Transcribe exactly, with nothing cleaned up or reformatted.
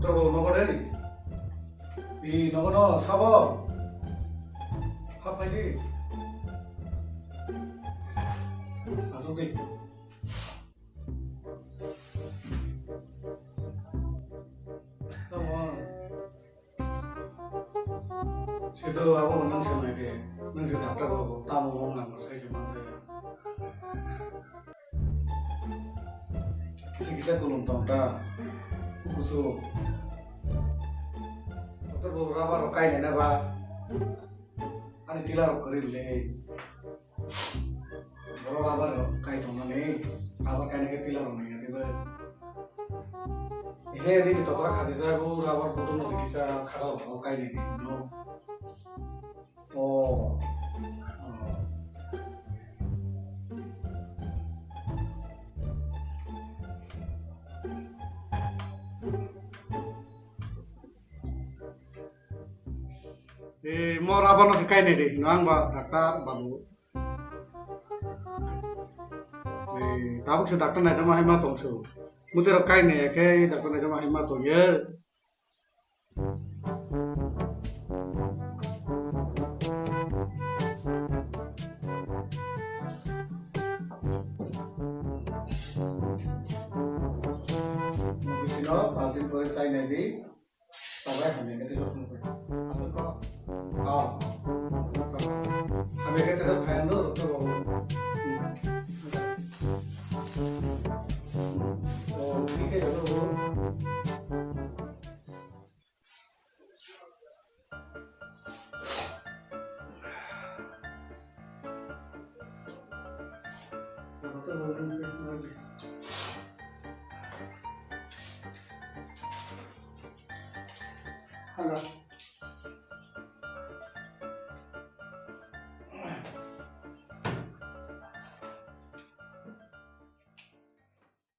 Nogo de. I nogo no sabo. Hap phai di. Asuk di. Tamo. Sido abo nang se nai de. Nang se doctor bo tamo wng nang sai se man se. Kisa kisa kulum tong ta. Kusu. Doctor bo rubber rok kai na ba. Ani tila rok kari le. Boro rubber rok kai tong na ni. Rubber kai na ke tila rok nai ya de ba. He ni to kora khasi sa bu rubber kutung no kisa khara rok kai ni no. Oh. Eh, mo rubber no kai ni de, nang ba doctor babu. Eh, tabuk se doctor nai jama hai ma tong su. Mute rok kai ni ke doctor nai jama hai ma tong ye. Bisino, pal din pore sai nai di. Tabai hamya khe tesa phunukhe. Aswk kok? Oh. Hamya khe tesa phai ano rwkhe bo. Oh, thik khe joto bo. Hello.